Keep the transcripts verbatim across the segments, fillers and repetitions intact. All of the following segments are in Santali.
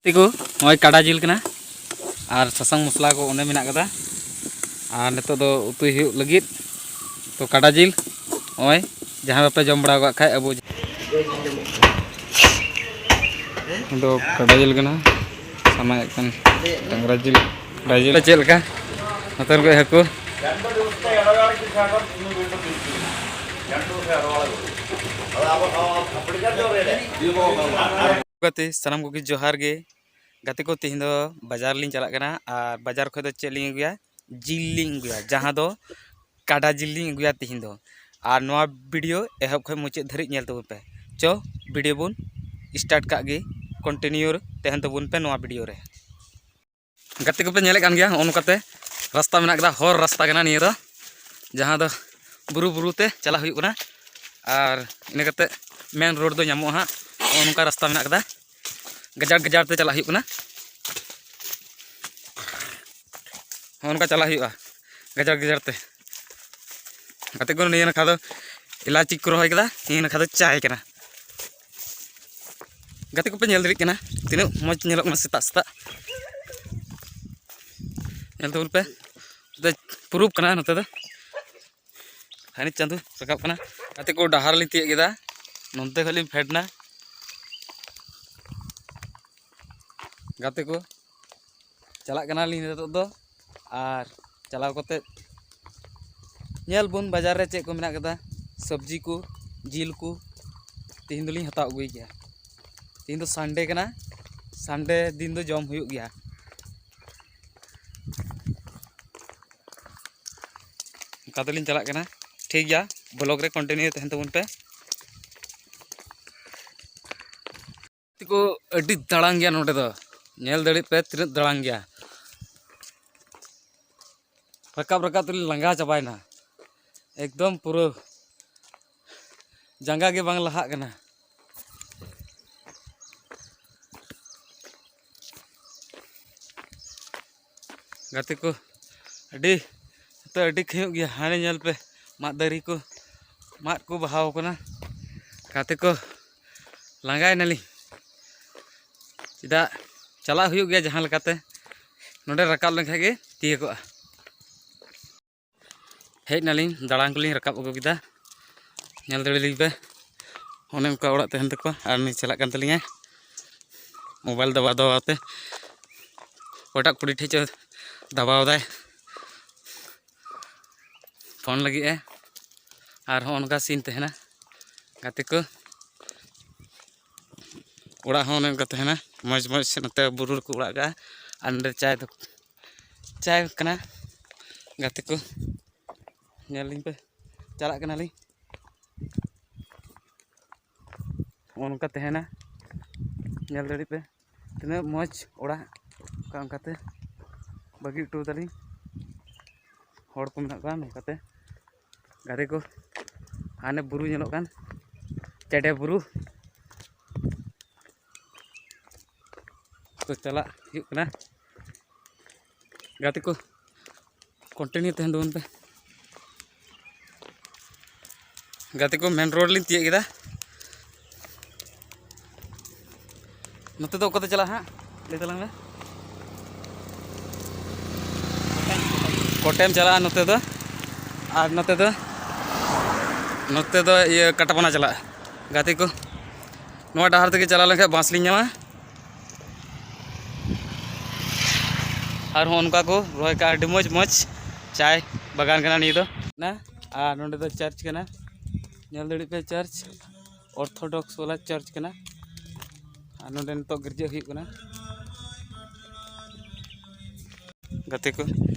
ᱛᱮᱠᱚ, ᱱᱚᱜᱼᱚᱭ ᱠᱟᱰᱟ ᱡᱤᱞ ᱠᱟᱱᱟ ᱟᱨ ᱥᱟᱥᱟᱝ ᱢᱚᱥᱞᱟ ᱠᱚ ᱚᱸᱰᱮ ᱢᱮᱱᱟᱜ ᱠᱟᱫᱟ᱾ ᱟᱨ ᱱᱤᱛᱚᱜ ᱫᱚ ᱩᱛᱩᱭ ᱦᱩᱭᱩᱜ ᱞᱟᱹᱜᱤᱫ᱾ ᱛᱚ ᱠᱟᱰᱟ ᱡᱤᱞ ᱱᱚᱜᱼᱚᱭ ᱡᱟᱦᱟᱸ ᱵᱟᱯᱮ ᱡᱚᱢ ᱵᱟᱲᱟ ᱟᱠᱟᱫ ᱠᱷᱟᱡ ᱟᱵᱚ ᱫᱚ ᱠᱟᱰᱟ ᱡᱤᱞ ᱠᱟᱱᱟ, ᱥᱟᱱᱟᱭᱮᱫ ᱠᱟᱱ ᱰᱟᱝᱨᱟ ᱡᱤᱞ, ᱠᱟᱰᱟ ᱡᱤᱞ᱾ ᱪᱮᱫ ᱞᱮᱠᱟ ᱱᱚᱛᱮᱱ ᱠᱚ ᱦᱟᱹᱠᱩ? ᱜᱟᱛᱮ ᱥᱟᱱᱟᱢ ᱠᱚᱜᱮ ᱡᱚᱦᱟᱨ ᱜᱮ᱾ ᱜᱟᱛᱮ ᱠᱚ, ᱛᱮᱦᱮᱧ ᱫᱚ ᱵᱟᱡᱟᱨ ᱞᱤᱧ ᱪᱟᱞᱟᱜ ᱠᱟᱱᱟ ᱟᱨ ᱵᱟᱡᱟᱨ ᱠᱷᱚᱱ ᱫᱚ ᱪᱮᱫ ᱞᱤᱧ ᱟᱹᱜᱩᱭᱟ? ᱡᱤᱞ ᱞᱤᱧ ᱟᱹᱜᱩᱭᱟ, ᱡᱟᱦᱟᱸ ᱫᱚ ᱠᱟᱰᱟ ᱡᱤᱞ ᱞᱤᱧ ᱟᱹᱜᱩᱭᱟ ᱛᱮᱦᱮᱧ ᱫᱚ᱾ ᱟᱨ ᱱᱚᱣᱟ ᱵᱷᱤᱰᱤᱭᱳ ᱮᱦᱚᱵ ᱠᱷᱚᱱ ᱢᱩᱪᱟᱹᱫ ᱫᱷᱟᱹᱨᱤᱡ ᱧᱮᱞ ᱛᱟᱵᱚᱱ ᱯᱮ᱾ ᱪᱚ ᱵᱷᱤᱰᱤᱭᱳ ᱵᱚᱱ ᱥᱴᱟᱨᱴ ᱠᱟᱜ ᱜᱮ, ᱠᱚᱱᱴᱤᱱᱤᱭᱩ ᱛᱟᱦᱮᱱ ᱛᱟᱵᱚᱱ ᱯᱮ ᱱᱚᱣᱟ ᱵᱷᱤᱰᱤᱭᱳ ᱨᱮ᱾ ᱜᱟᱛᱮ ᱠᱚᱯᱮ ᱧᱮᱞᱮᱫ ᱠᱟᱱ ᱜᱮᱭᱟ, ᱱᱚᱜᱼᱚ ᱱᱚᱝᱠᱟᱛᱮ ᱨᱟᱥᱛᱟ ᱢᱮᱱᱟᱜ ᱠᱟᱫᱟ, ᱦᱚᱨ ᱨᱟᱥᱛᱟ ᱠᱟᱱᱟ ᱱᱤᱭᱟᱹ ᱫᱚ, ᱡᱟᱦᱟᱸ ᱫᱚ ᱵᱩᱨᱩ ᱵᱩᱨᱩ ᱛᱮ ᱪᱟᱞᱟᱜ ᱦᱩᱭᱩᱜ ᱠᱟᱱᱟ᱾ ᱟᱨ ᱤᱱᱟᱹ ᱠᱟᱛᱮ ᱢᱮᱱ ᱨᱳᱰ ᱫᱚ ᱧᱟᱢᱚᱜᱼᱟ ᱦᱟᱸᱜ᱾ ᱱᱚᱜᱼᱚ ᱱᱚᱝᱠᱟ ᱨᱟᱥᱛᱟ ᱢᱮᱱᱟᱜ ᱠᱟᱫᱟ, ᱜᱟᱡᱟᱲ ᱜᱟᱡᱟᱲ ᱛᱮ ᱪᱟᱞᱟᱜ ᱦᱩᱭᱩᱜ ᱠᱟᱱᱟ᱾ ᱱᱚᱜᱼᱚ ᱱᱚᱝᱠᱟ ᱪᱟᱞᱟᱜ ᱦᱩᱭᱩᱜᱼᱟ ᱜᱟᱡᱟᱲ ᱜᱟᱡᱟᱲ ᱛᱮ᱾ ᱜᱟᱛᱮ ᱠᱚ, ᱱᱤᱭᱟᱹ ᱱᱟᱠᱷᱟ ᱫᱚ ᱮᱞᱟᱪᱤ ᱠᱚ ᱨᱚᱦᱚᱭ ᱠᱟᱫᱟ, ᱱᱤᱭᱟᱹ ᱱᱟᱠᱷᱟ ᱫᱚ ᱪᱟᱭ ᱠᱟᱱᱟ᱾ ᱜᱟᱛᱮ ᱠᱚᱯᱮ ᱧᱮᱞ ᱫᱟᱲᱮᱭᱟᱜ ᱠᱟᱱᱟ ᱛᱤᱱᱟᱹᱜ ᱢᱚᱡᱽ ᱧᱮᱞᱚᱜ ᱠᱟᱱᱟ ᱥᱮᱛᱟᱜ ᱥᱮᱛᱟᱜ᱾ ᱧᱮᱞ ᱛᱟᱵᱚᱱ ᱯᱮ, ᱱᱚᱛᱮ ᱯᱩᱨᱩᱵ ᱠᱟᱱᱟ, ᱱᱚᱛᱮ ᱫᱚ ᱦᱟᱹᱱᱤ ᱪᱟᱸᱫᱚ ᱨᱟᱠᱟᱵ ᱠᱟᱱᱟ᱾ ᱜᱟᱛᱮ ᱠᱚ, ᱰᱟᱦᱟᱨ ᱞᱤᱧ ᱛᱤᱭᱳᱜ ᱠᱮᱫᱟ, ᱱᱚᱱᱛᱮ ᱠᱷᱚᱱ ᱞᱤᱧ ᱯᱷᱮᱰ ᱮᱱᱟ᱾ ᱜᱟᱛᱮ ᱠᱚ, ᱪᱟᱞᱟᱜ ᱠᱟᱱᱟᱞᱤᱧ ᱱᱤᱛᱚᱜ ᱫᱚ, ᱟᱨ ᱪᱟᱞᱟᱣ ᱠᱟᱛᱮ ᱧᱮᱞ ᱵᱚᱱ ᱵᱟᱡᱟᱨ ᱨᱮ ᱪᱮᱫ ᱠᱚ ᱢᱮᱱᱟᱜ ᱠᱟᱫᱟ, ᱥᱚᱵᱽᱡᱤ ᱠᱚ, ᱡᱤᱞ ᱠᱚ᱾ ᱛᱮᱦᱮᱧ ᱫᱚᱞᱤᱧ ᱦᱟᱛᱟᱣ ᱟᱹᱜᱩᱭ ᱜᱮᱭᱟ, ᱛᱮᱦᱮᱧ ᱫᱚ ᱥᱟᱱᱰᱮ ᱠᱟᱱᱟ, ᱥᱟᱱᱰᱮ ᱫᱤᱱ ᱫᱚ ᱡᱚᱢ ᱦᱩᱭᱩᱜ ᱜᱮᱭᱟ᱾ ᱚᱱᱠᱟ ᱛᱮᱞᱤᱧ ᱪᱟᱞᱟᱜ ᱠᱟᱱᱟ, ᱴᱷᱤᱠ ᱜᱮᱭᱟ, ᱵᱞᱚᱜ ᱨᱮ ᱠᱚᱱᱴᱤᱱᱤᱭᱩ ᱛᱟᱦᱮᱱ ᱛᱟᱵᱚᱱ ᱯᱮ᱾ ᱜᱟᱛᱮ ᱠᱚ, ᱟᱹᱰᱤ ᱫᱟᱲᱟᱝ ᱜᱮᱭᱟ ᱱᱚᱰᱮ ᱫᱚ, ᱧᱮᱞ ᱫᱟᱲᱮᱭᱟᱜ ᱯᱮ ᱛᱤᱱᱟᱹᱜ ᱫᱟᱲᱟᱝ ᱜᱮᱭᱟ᱾ ᱨᱟᱠᱟᱵ ᱨᱟᱠᱟᱵ ᱛᱮᱞᱤᱧ ᱞᱟᱸᱜᱟ ᱪᱟᱵᱟᱭᱮᱱᱟ, ᱮᱠᱫᱚᱢ ᱯᱩᱨᱟᱹ ᱡᱟᱸᱜᱟ ᱜᱮ ᱵᱟᱝ ᱞᱟᱦᱟᱜ ᱠᱟᱱᱟ᱾ ᱜᱟᱛᱮ ᱠᱚ, ᱟᱹᱰᱤ, ᱱᱤᱛᱚᱜ ᱟᱹᱰᱤ ᱠᱷᱟᱹᱧᱚᱜ ᱜᱮᱭᱟ᱾ ᱦᱟᱱᱮ ᱧᱮᱞ ᱯᱮ, ᱢᱟᱫ ᱫᱟᱨᱮ ᱠᱚ, ᱢᱟᱫ ᱠᱚ ᱵᱟᱦᱟᱣ ᱠᱟᱱᱟ᱾ ᱜᱟᱛᱮ ᱠᱚ, ᱞᱟᱸᱜᱟᱭᱮᱱᱟᱞᱤᱧ᱾ ᱪᱮᱫᱟᱜ ᱪᱟᱞᱟᱜ ᱦᱩᱭᱩᱜ ᱜᱮᱭᱟ ᱡᱟᱦᱟᱸ ᱞᱮᱠᱟᱛᱮ᱾ ᱱᱚᱸᱰᱮ ᱨᱟᱠᱟᱵ ᱞᱮᱱᱠᱷᱟᱱ ᱜᱮ ᱛᱤᱭᱳᱜᱚᱜᱼᱟ᱾ ᱦᱮᱡ ᱱᱟᱞᱤᱧ, ᱫᱟᱬᱟᱱ ᱠᱚᱞᱤᱧ ᱨᱟᱠᱟᱵ ᱟᱹᱜᱩ ᱠᱮᱫᱟ᱾ ᱧᱮᱞ ᱫᱟᱲᱮᱭᱟᱞᱤᱧ ᱯᱮ, ᱚᱱᱮ ᱚᱱᱠᱟ ᱚᱲᱟᱜ ᱛᱟᱦᱮᱱ ᱛᱟᱠᱚᱣᱟ᱾ ᱟᱨ ᱩᱱᱤ ᱪᱟᱞᱟᱜ ᱠᱟᱱ ᱛᱟᱹᱞᱤᱧᱟᱭ ᱢᱳᱵᱟᱭᱤᱞ ᱫᱟᱵᱟᱣ ᱫᱟᱵᱟᱣ ᱛᱮ, ᱚᱠᱚᱭᱴᱟᱜ ᱠᱩᱲᱤ ᱴᱷᱮᱡ ᱪᱚ ᱫᱟᱵᱟᱣ ᱫᱟᱭ, ᱯᱷᱳᱱ ᱞᱟᱹᱜᱤᱫ ᱮ᱾ ᱟᱨ ᱦᱚᱸ ᱚᱱᱠᱟ ᱥᱤᱱ ᱛᱟᱦᱮᱱᱟ ᱜᱟᱛᱮ ᱠᱚ᱾ ᱚᱲᱟᱜ ᱦᱚᱸ ᱚᱱᱮ ᱚᱱᱠᱟ ᱛᱟᱦᱮᱱᱟ, ᱢᱚᱡᱽ ᱢᱚᱡᱽ᱾ ᱱᱚᱛᱮ ᱵᱩᱨᱩ ᱨᱮᱠᱚ ᱚᱲᱟᱜ ᱠᱟᱜᱼᱟ, ᱟᱨ ᱱᱚᱸᱰᱮ ᱪᱟᱭ ᱫᱚ, ᱪᱟᱭ ᱠᱟᱱᱟ ᱜᱟᱛᱮ ᱠᱚ᱾ ᱧᱮᱞ ᱞᱤᱧ ᱯᱮ, ᱪᱟᱞᱟᱜ ᱠᱟᱱᱟᱞᱤᱧ᱾ ᱱᱚᱜᱼᱚ ᱱᱚᱝᱠᱟ ᱛᱟᱦᱮᱱᱟ, ᱧᱮᱞ ᱫᱟᱲᱮᱭᱟᱜ ᱯᱮ ᱛᱤᱱᱟᱹᱜ ᱢᱚᱡᱽ ᱚᱲᱟᱜ᱾ ᱚᱱᱠᱟ ᱚᱱᱠᱟᱛᱮ ᱵᱟᱹᱜᱤ ᱦᱚᱴᱚ ᱠᱟᱫᱟᱞᱤᱧ᱾ ᱦᱚᱲ ᱠᱚ ᱢᱮᱱᱟᱜ ᱠᱚᱣᱟ ᱱᱚᱝᱠᱟᱛᱮ, ᱜᱟᱛᱮ ᱠᱚ᱾ ᱦᱟᱱᱮ ᱵᱩᱨᱩ ᱧᱮᱞᱚᱜ ᱠᱟᱱ, ᱪᱮᱰᱮ ᱵᱩᱨᱩ᱾ ᱛᱚ, ᱪᱟᱞᱟᱜ ᱦᱩᱭᱩᱜ ᱠᱟᱱᱟ ᱜᱟᱛᱮ ᱠᱚ, continue ᱛᱟᱦᱮᱱ ᱛᱟᱵᱚᱱ ᱯᱮ᱾ ᱜᱟᱛᱮ ᱠᱚ, ᱢᱮᱱ ᱨᱳᱰ ᱞᱤᱧ ᱛᱤᱭᱳᱜ ᱠᱮᱫᱟ᱾ ᱱᱚᱛᱮ ᱫᱚ ᱚᱠᱟᱛᱮ ᱪᱟᱞᱟᱜᱼᱟ ᱦᱟᱸᱜ, ᱞᱟᱹᱭ ᱛᱟᱞᱟᱝ ᱢᱮ᱾ ᱠᱚᱴᱮᱢ ᱪᱟᱞᱟᱜᱼᱟ ᱱᱚᱛᱮ ᱫᱚ, ᱟᱨ ᱱᱚᱛᱮ ᱫᱚ, ᱱᱚᱛᱮ ᱫᱚ ᱤᱭᱟᱹ ᱠᱟᱴᱟᱯᱟᱱᱟ ᱪᱟᱞᱟᱜᱼᱟ᱾ ᱜᱟᱛᱮ ᱠᱚ, ᱱᱚᱣᱟ ᱰᱟᱦᱟᱨ ᱛᱮᱜᱮ ᱪᱟᱞᱟᱣ ᱞᱮᱱᱠᱷᱟᱱ ᱵᱟᱥ ᱞᱤᱧ ᱧᱟᱢᱟ᱾ ᱟᱨᱦᱚᱸ ᱚᱱᱠᱟ ᱠᱚ ᱨᱚᱦᱚᱭ ᱠᱟᱜᱼᱟ, ᱟᱹᱰᱤ ᱢᱚᱡᱽ ᱢᱚᱡᱽ ᱪᱟᱭ ᱵᱟᱜᱟᱱ ᱠᱟᱱᱟ ᱱᱤᱭᱟᱹ ᱫᱚ᱾ ᱟᱨ ᱱᱚᱸᱰᱮ ᱫᱚ ᱪᱟᱨᱪ ᱠᱟᱱᱟ, ᱧᱮᱞ ᱫᱟᱲᱮᱭᱟᱜ ᱯᱮ ᱪᱟᱨᱪ᱾ ᱚᱨᱛᱷᱳᱰᱚᱠᱥ ᱵᱟᱞᱟ ᱪᱟᱨᱪ ᱠᱟᱱᱟ᱾ ᱟᱨ ᱱᱚᱰᱮ ᱱᱤᱛᱚᱜ ᱜᱤᱨᱡᱟᱹ ᱦᱩᱭᱩᱜ ᱠᱟᱱᱟ᱾ ᱜᱟᱛᱮ ᱠᱚ,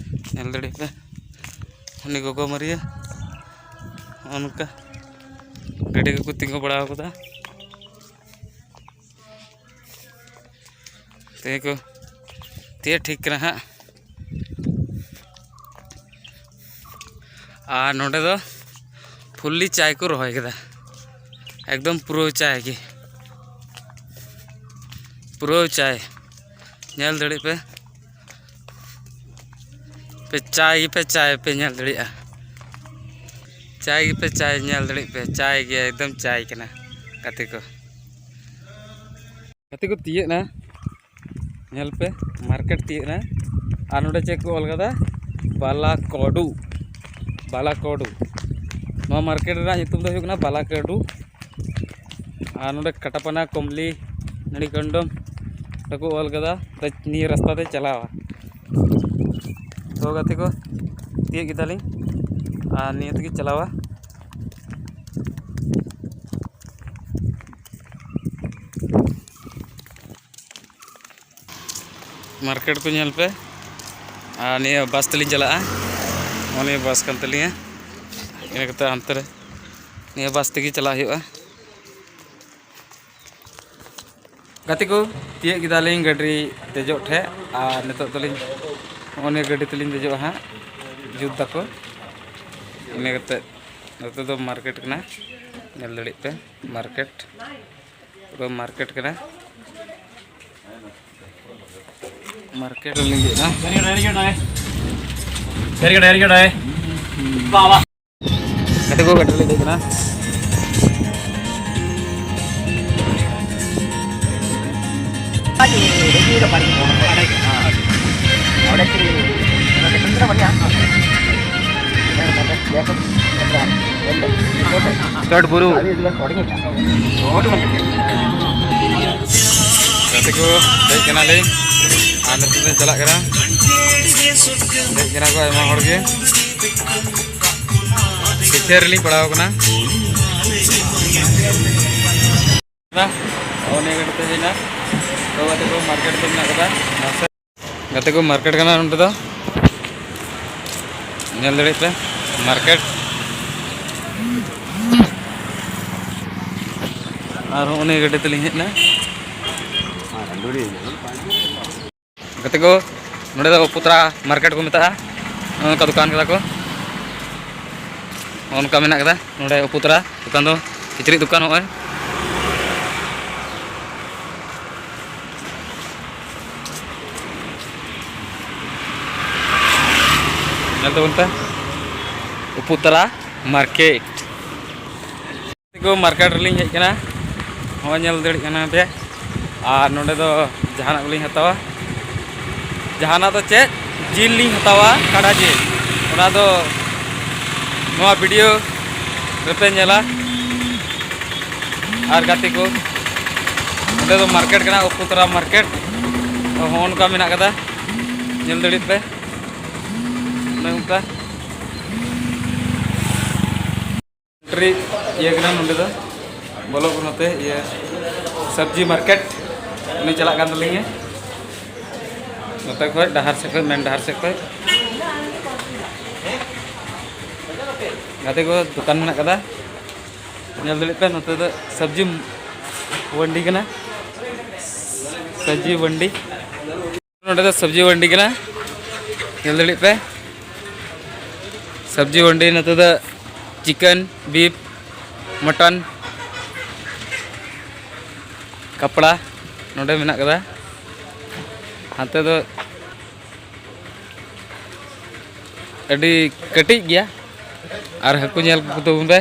ᱧᱮᱞ ᱫᱟᱲᱮᱭᱟᱜ ᱯᱮ, ᱩᱱᱤ ᱜᱚᱜᱚ ᱢᱟᱹᱨᱤᱭᱟᱹ ᱱᱚᱜᱼᱚ ᱱᱚᱝᱠᱟ ᱜᱟᱹᱰᱤ ᱠᱚᱠᱚ ᱛᱤᱸᱜᱩ ᱵᱟᱲᱟ ᱟᱠᱟᱫᱟ᱾ ᱛᱮᱜᱮ ᱠᱚ ᱛᱤᱭᱟᱹᱜ ᱴᱷᱤᱠ ᱠᱟᱱᱟ ᱦᱟᱸᱜ᱾ ᱟᱨ ᱱᱚᱰᱮ ᱫᱚ fully ᱪᱟᱭ ᱠᱚ ᱨᱚᱦᱚᱭ ᱠᱮᱫᱟ, ᱮᱠᱫᱚᱢ ᱯᱩᱨᱟᱹ ᱪᱟᱭ ᱜᱮ, ᱯᱩᱨᱟᱹ ᱪᱟᱭ᱾ ᱧᱮᱞ ᱫᱟᱲᱮᱜ ᱯᱮ, ᱯᱮ ᱪᱟᱭ ᱜᱮᱯᱮ ᱪᱟᱭ ᱯᱮ ᱧᱮᱞ ᱫᱟᱲᱮᱭᱟᱜᱼᱟ, ᱪᱟᱭ ᱜᱮᱯᱮ ᱪᱟᱭ᱾ ᱧᱮᱞ ᱫᱟᱲᱮᱜ ᱯᱮ, ᱪᱟᱭ ᱜᱮ, ᱮᱠᱫᱚᱢ ᱪᱟᱭ ᱠᱟᱱᱟ ᱜᱟᱛᱮ ᱠᱚ᱾ ᱜᱟᱛᱮ ᱠᱚ ᱛᱤᱭᱟᱹᱜ ᱱᱟ, ᱧᱮᱞ ᱯᱮ, ᱢᱟᱨᱠᱮᱴ ᱛᱤᱭᱟᱹᱜ ᱮᱱᱟ᱾ ᱟᱨ ᱱᱚᱰᱮ ᱪᱮᱫ ᱠᱚ ᱚᱞ ᱠᱟᱫᱟ? ᱵᱟᱞᱟᱠᱚᱰᱩ, ᱵᱟᱞᱟᱠᱚᱰᱩ᱾ ᱱᱚᱣᱟ ᱢᱟᱨᱠᱮᱴ ᱨᱮᱱᱟᱜ ᱧᱩᱛᱩᱢ ᱫᱚ ᱦᱩᱭᱩᱜ ᱠᱟᱱᱟ ᱵᱟᱞᱟᱠᱚᱰᱩ᱾ ᱟᱨ ᱱᱚᱰᱮ ᱠᱟᱴᱟᱯᱟᱱᱟ, ᱠᱚᱢᱞᱤ, ᱱᱟᱲᱤᱠᱚᱱᱰᱚᱢ ᱱᱚᱰᱮ ᱠᱚ ᱚᱞ ᱠᱟᱫᱟ᱾ ᱛᱚ, ᱱᱤᱭᱟᱹ ᱨᱟᱥᱛᱟ ᱛᱮ ᱪᱟᱞᱟᱣᱟ᱾ ᱛᱚ ᱜᱟᱛᱮ ᱠᱚ, ᱛᱤᱭᱟᱹᱜ ᱠᱮᱫᱟᱞᱤᱧ᱾ ᱟᱨ ᱱᱤᱭᱟᱹ ᱛᱮᱜᱮ ᱪᱟᱞᱟᱣᱟ᱾ ᱢᱟᱨᱠᱮᱴ ᱠᱚ ᱧᱮᱞ ᱯᱮ᱾ ᱟᱨ ᱱᱤᱭᱟᱹ ᱵᱟᱥ ᱛᱮᱞᱤᱧ ᱪᱟᱞᱟᱜᱼᱟ᱾ ᱱᱚᱜᱼᱚ ᱱᱤᱭᱟᱹ ᱵᱟᱥ ᱠᱟᱱ ᱛᱟᱹᱞᱤᱧᱟ᱾ ᱤᱱᱟᱹ ᱠᱟᱛᱮ ᱦᱟᱱᱛᱮ ᱨᱮ ᱱᱤᱭᱟᱹ ᱵᱟᱥ ᱛᱮᱜᱮ ᱪᱟᱞᱟᱜ ᱦᱩᱭᱩᱜᱼᱟ᱾ ᱜᱟᱛᱮ ᱠᱚ, ᱛᱤᱭᱟᱹᱜ ᱠᱮᱫᱟᱞᱤᱧ ᱜᱟᱹᱰᱤ ᱫᱮᱡᱚᱜ ᱴᱷᱮᱡ᱾ ᱟᱨ ᱱᱤᱛᱚᱜ ᱫᱚᱞᱤᱧ ᱱᱚᱜᱼᱚ ᱱᱤᱭᱟᱹ ᱜᱟᱹᱰᱤ ᱛᱮᱞᱤᱧ ᱫᱮᱡᱚᱜᱼᱟ ᱦᱟᱸᱜ, ᱡᱩᱛ ᱫᱟᱠᱚ᱾ ᱤᱱᱟᱹ ᱠᱟᱛᱮ ᱱᱚᱛᱮ ᱫᱚ ᱢᱟᱨᱠᱮᱴ ᱠᱟᱱᱟ, ᱧᱮᱞ ᱫᱟᱲᱮᱭᱟᱜ ᱯᱮ ᱢᱟᱨᱠᱮᱴ, ᱯᱩᱨᱟᱹ ᱢᱟᱨᱠᱮᱴ ᱠᱟᱱᱟ᱾ ᱢᱟᱨᱠᱮᱴ ᱨᱮᱞᱤᱧ ᱫᱮᱡ ᱮᱱᱟ᱾ ᱜᱟᱛᱮ ᱠᱚ, ᱜᱟᱹᱰᱤ ᱨᱮᱞᱤᱧ ᱫᱮᱡ ᱮᱱᱟ᱾ ᱪᱚᱴ ᱵᱩᱨᱩ᱾ ᱜᱟᱛᱮ ᱠᱚ, ᱫᱮᱡ ᱠᱟᱱᱟᱞᱤᱧ ᱟᱨ ᱱᱤᱛᱚᱜ ᱞᱤᱧ ᱪᱟᱞᱟᱜ ᱠᱟᱱᱟ᱾ ᱫᱮᱡ ᱠᱟᱱᱟ ᱠᱚ ᱟᱭᱢᱟ ᱦᱚᱲ ᱜᱮ᱾ ᱯᱤᱪᱷᱮ ᱨᱮᱞᱤᱧ ᱯᱟᱲᱟᱣ ᱠᱟᱱᱟ᱾ ᱱᱚᱜᱼᱚ ᱱᱤᱭᱟᱹ ᱜᱟᱹᱰᱤ ᱛᱮ ᱦᱩᱭᱱᱟ᱾ ᱛᱚ ᱜᱟᱛᱮ ᱠᱚ, ᱢᱟᱨᱠᱮᱴ ᱫᱚ ᱢᱮᱱᱟᱜ ᱠᱟᱫᱟ ᱱᱟᱥᱮ᱾ ᱜᱟᱛᱮ ᱠᱚ, ᱢᱟᱨᱠᱮᱴ ᱠᱟᱱᱟ ᱱᱚᱸᱰᱮ ᱫᱚ, ᱧᱮᱞ ᱫᱟᱲᱮᱭᱟᱜ ᱯᱮ ᱢᱟᱨᱠᱮᱴ᱾ ᱟᱨ ᱦᱚᱸᱜᱼᱚ ᱱᱤᱭᱟᱹ ᱜᱟᱹᱰᱤ ᱛᱮᱞᱤᱧ ᱦᱮᱡ ᱮᱱᱟ᱾ ᱜᱟᱛᱮ ᱠᱚ, ᱱᱚᱸᱰᱮ ᱫᱚ ᱩᱯᱩᱛᱨᱟ ᱢᱟᱨᱠᱮᱴ ᱠᱚ ᱢᱮᱛᱟᱜᱼᱟ᱾ ᱱᱚᱜᱼᱚ ᱱᱚᱝᱠᱟ ᱫᱚᱠᱟᱱ ᱠᱟᱫᱟ ᱠᱚ, ᱱᱚᱜᱼᱚ ᱱᱚᱝᱠᱟ ᱢᱮᱱᱟᱜ ᱠᱟᱫᱟ ᱱᱚᱸᱰᱮ ᱩᱯᱩᱛᱨᱟ ᱫᱚᱠᱟᱱ ᱫᱚ, ᱠᱤᱪᱨᱤᱡ ᱫᱚᱠᱟᱱ ᱱᱚᱜᱼᱚᱭ᱾ ᱧᱮᱞ ᱛᱟᱵᱚᱱ ᱯᱮ, ᱩᱯᱩᱛᱟᱨᱟ ᱢᱟᱨᱠᱮᱴ᱾ ᱠᱚ, ᱢᱟᱨᱠᱮᱴ ᱨᱮᱞᱤᱧ ᱦᱮᱡ ᱠᱟᱱᱟ᱾ ᱱᱚᱜᱼᱚᱭ ᱧᱮᱞ ᱫᱟᱲᱮᱭᱟᱜ ᱠᱟᱱᱟ ᱯᱮ, ᱟᱨ ᱱᱚᱰᱮ ᱫᱚ ᱡᱟᱦᱟᱱᱟᱜ ᱜᱮᱞᱤᱧ ᱦᱟᱛᱟᱣᱟ᱾ ᱡᱟᱦᱟᱱᱟᱜ ᱫᱚ ᱪᱮᱫ? ᱡᱤᱞ ᱞᱤᱧ ᱦᱟᱛᱟᱣᱟ, ᱠᱟᱰᱟ ᱡᱤᱞ᱾ ᱚᱱᱟ ᱫᱚ ᱱᱚᱣᱟ ᱵᱷᱤᱰᱤᱭᱳ ᱨᱮᱯᱮ ᱧᱮᱞᱟ᱾ ᱟᱨ ᱜᱟᱛᱮ ᱠᱚ, ᱱᱚᱰᱮ ᱫᱚ ᱢᱟᱨᱠᱮᱴ ᱠᱟᱱᱟ, ᱚᱯᱩᱛᱟᱨᱟ ᱢᱟᱨᱠᱮᱴ᱾ ᱛᱚ, ᱦᱚᱸᱜᱼᱚ ᱱᱚᱝᱠᱟ ᱢᱮᱱᱟᱜ ᱠᱟᱫᱟ, ᱧᱮᱞ ᱫᱟᱲᱮᱭᱟᱜ ᱯᱮ᱾ ᱚᱱᱮ ᱚᱱᱠᱟ ᱮᱱᱴᱨᱤ ᱤᱭᱟᱹ ᱠᱟᱱᱟ ᱱᱚᱰᱮ ᱫᱚ, ᱵᱚᱞᱚ ᱠᱟᱱᱟ ᱯᱮ ᱤᱭᱟᱹ ᱥᱚᱵᱽᱡᱤ ᱢᱟᱨᱠᱮᱴ᱾ ᱩᱱᱤ ᱪᱟᱞᱟᱜ ᱠᱟᱱ ᱛᱟᱹᱞᱤᱧᱟ ᱱᱚᱛᱮ ᱠᱷᱚᱡ, ᱰᱟᱦᱟᱨ ᱥᱮᱫ ᱠᱷᱚᱡ, ᱢᱮᱱ ᱰᱟᱦᱟᱨ ᱥᱮᱫ ᱠᱷᱚᱡ᱾ ᱜᱟᱛᱮ ᱠᱚ, ᱫᱚᱠᱟᱱ ᱢᱮᱱᱟᱜ ᱠᱟᱫᱟ, ᱧᱮᱞ ᱫᱟᱲᱮᱭᱟᱜ ᱯᱮ᱾ ᱱᱚᱛᱮ ᱫᱚ ᱥᱚᱵᱽᱡᱤ ᱢᱟᱱᱰᱤ ᱠᱟᱱᱟ, ᱥᱚᱵᱽᱡᱤ ᱢᱟᱱᱰᱤ᱾ ᱱᱚᱰᱮ ᱫᱚ ᱥᱚᱵᱽᱡᱤ ᱢᱟᱱᱰᱤ ᱠᱟᱱᱟ, ᱧᱮᱞ ᱫᱟᱲᱮᱭᱟᱜ ᱯᱮ᱾ ᱥᱚᱵᱽᱡᱤ ᱢᱟᱱᱰᱤ, ᱱᱚᱛᱮ ᱫᱚ ᱪᱤᱠᱮᱱ, ᱵᱤᱯ, ᱢᱚᱴᱚᱱ, ᱠᱟᱯᱲᱟ ᱱᱚᱰᱮ ᱢᱮᱱᱟᱜ ᱠᱟᱫᱟ᱾ ᱦᱟᱱᱛᱮ ᱫᱚ ᱟᱹᱰᱤ ᱠᱟᱹᱴᱤᱡ ᱜᱮᱭᱟ᱾ ᱟᱨ ᱦᱟᱹᱠᱩ ᱧᱮᱞ ᱠᱚ ᱛᱟᱵᱚᱱ ᱯᱮ᱾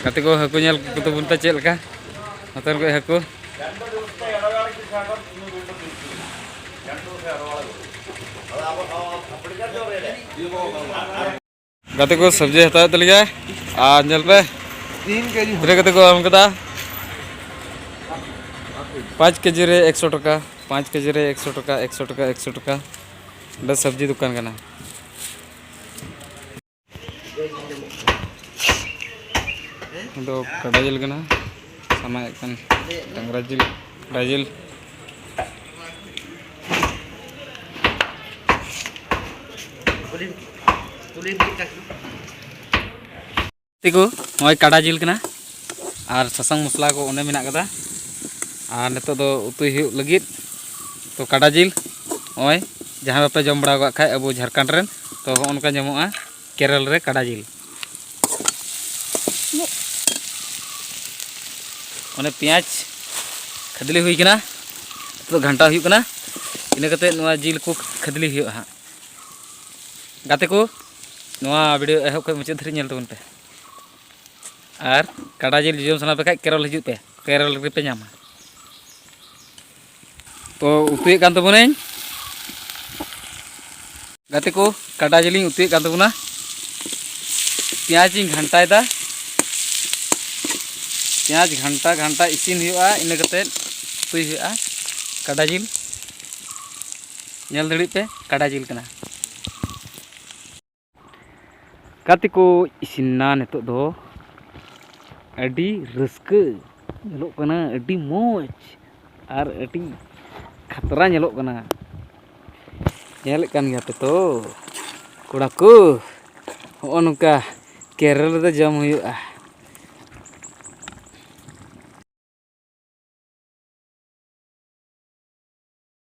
ᱜᱟᱛᱮ ᱠᱚ, ᱦᱟᱹᱠᱩ ᱧᱮᱞ ᱠᱚ ᱛᱟᱵᱚᱱ ᱯᱮ ᱪᱮᱫ ᱞᱮᱠᱟ ᱱᱚᱛᱮᱱ ᱠᱚ ᱦᱟᱹᱠᱩ᱾ ᱜᱟᱛᱮ ᱠᱚ, ᱥᱚᱵᱽᱡᱤ ᱦᱟᱛᱟᱣᱮᱫ ᱛᱟᱞᱮᱭᱟ᱾ ᱟᱨ ᱧᱮᱞ ᱯᱮ, ᱛᱤᱱᱟᱹᱜ ᱠᱟᱛᱮ ᱠᱚ ᱮᱢ ᱠᱟᱫᱟ᱾ ᱯᱟᱸᱪ ᱠᱮᱡᱤ ᱨᱮ ᱮᱠᱥᱚ ᱴᱟᱠᱟ, ᱯᱟᱸᱪ ᱠᱮᱡᱤ ᱨᱮ ᱮᱠᱥᱚ ᱴᱟᱠᱟ, ᱮᱠᱥᱚ ᱴᱟᱠᱟ, ᱮᱠᱥᱚ ᱴᱟᱠᱟ᱾ ᱱᱚᱰᱮ ᱥᱚᱵᱽᱡᱤ ᱫᱚᱠᱟᱱ ᱠᱟᱱᱟ᱾ ᱫᱚ ᱠᱟᱰᱟ ᱡᱤᱞ ᱠᱟᱱᱟ, ᱥᱟᱱᱟᱭᱮᱫ ᱠᱟᱱ ᱰᱟᱝᱨᱟ ᱡᱤᱞ, ᱠᱟᱰᱟ ᱡᱤᱞ᱾ ᱛᱤᱠᱩ, ᱱᱚᱜᱼᱚᱭ ᱠᱟᱰᱟ ᱡᱤᱞ ᱠᱟᱱᱟ᱾ ᱟᱨ ᱥᱟᱥᱟᱝ ᱢᱚᱥᱞᱟ ᱠᱚ ᱚᱸᱰᱮ ᱢᱮᱱᱟᱜ ᱠᱟᱫᱟ᱾ ᱟᱨ ᱱᱤᱛᱚᱜ ᱫᱚ ᱩᱛᱩᱭ ᱦᱩᱭᱩᱜ ᱞᱟᱹᱜᱤᱫ᱾ ᱛᱚ, ᱠᱟᱰᱟ ᱡᱤᱞ, ᱱᱚᱜᱼᱚᱭ ᱡᱟᱦᱟᱸ ᱵᱟᱯᱮ ᱡᱚᱢ ᱵᱟᱲᱟ ᱟᱠᱟᱫ ᱠᱷᱟᱡ ᱟᱵᱚ ᱡᱷᱟᱲᱠᱷᱚᱸᱰ ᱨᱮᱱ, ᱛᱚ, ᱦᱚᱸᱜᱼᱚ ᱱᱚᱝᱠᱟ ᱧᱟᱢᱚᱜᱼᱟ ᱠᱮᱨᱚᱞ ᱨᱮ ᱠᱟᱰᱟ ᱡᱤᱞ᱾ ᱚᱱᱮ ᱯᱮᱸᱭᱟᱡᱽ ᱠᱷᱟᱫᱽᱞᱮ ᱦᱩᱭ ᱠᱟᱱᱟ, ᱱᱤᱛᱚᱜ ᱫᱚ ᱜᱷᱟᱱᱴᱟ ᱦᱩᱭᱩᱜ ᱠᱟᱱᱟ᱾ ᱤᱱᱟᱹ ᱠᱟᱛᱮ ᱱᱚᱣᱟ ᱡᱤᱞ ᱠᱚ ᱠᱷᱟᱫᱽᱞᱮ ᱦᱩᱭᱩᱜᱼᱟ ᱦᱟᱸᱜ᱾ ᱜᱟᱛᱮ ᱠᱚ, ᱱᱚᱣᱟ ᱵᱷᱤᱰᱤᱭᱳ ᱮᱦᱚᱵ ᱠᱷᱚᱱ ᱢᱩᱪᱟᱹᱫ ᱫᱷᱟᱹᱨᱤᱡ ᱧᱮᱞ ᱛᱟᱵᱚᱱ ᱯᱮ᱾ ᱟᱨ ᱠᱟᱰᱟ ᱡᱤᱞ ᱡᱚᱡᱚᱢ ᱥᱟᱱᱟ ᱯᱮ ᱠᱷᱟᱡ ᱠᱮᱨᱚᱞ ᱦᱤᱡᱩᱜ ᱯᱮ, ᱠᱮᱨᱚᱞ ᱨᱮᱯᱮ ᱧᱟᱢᱟ᱾ ᱛᱚ ᱩᱛᱩᱭᱮᱫ ᱠᱟᱱ ᱛᱟᱵᱚᱱᱟᱹᱧ ᱜᱟᱛᱮ ᱠᱚ, ᱠᱟᱰᱟ ᱡᱤᱞᱤᱧ ᱩᱛᱩᱭᱮᱫ ᱠᱟᱱ ᱛᱟᱵᱚᱱᱟ᱾ ᱯᱮᱸᱭᱟᱡᱽ ᱤᱧ ᱜᱷᱟᱱᱴᱟᱭᱮᱫᱟ᱾ ᱯᱮᱸᱭᱟᱡᱽ ᱜᱷᱟᱱᱴᱟ ᱜᱷᱟᱱᱴᱟ ᱤᱥᱤᱱ ᱦᱩᱭᱩᱜᱼᱟ, ᱤᱱᱟᱹ ᱠᱟᱛᱮᱫ ᱩᱛᱩᱭ ᱦᱩᱭᱩᱜᱼᱟ ᱠᱟᱰᱟ ᱡᱤᱞ᱾ ᱧᱮᱞ ᱫᱟᱲᱮᱭᱟᱜ ᱯᱮ, ᱠᱟᱰᱟ ᱡᱤᱞ ᱠᱟᱱᱟ᱾ ᱜᱟᱛᱮ ᱠᱚ, ᱤᱥᱤᱱ ᱱᱟ ᱱᱤᱛᱚᱜ ᱫᱚ᱾ ᱟᱹᱰᱤ ᱨᱟᱹᱥᱠᱟᱹ ᱧᱮᱞᱚᱜ ᱠᱟᱱᱟ, ᱟᱹᱰᱤ ᱢᱚᱡᱽ ᱟᱨ ᱟᱹᱰᱤ ᱠᱷᱟᱛᱨᱟ ᱧᱮᱞᱚᱜ ᱠᱟᱱᱟ᱾ ᱧᱮᱞᱮᱫ ᱠᱟᱱ ᱜᱮᱭᱟ ᱯᱮ ᱛᱚ ᱠᱚᱲᱟ ᱠᱚ, ᱦᱚᱸᱜᱼᱚ ᱱᱚᱝᱠᱟ ᱠᱮᱨᱚᱞ ᱨᱮᱫᱚ ᱡᱚᱢ ᱦᱩᱭᱩᱜᱼᱟ᱾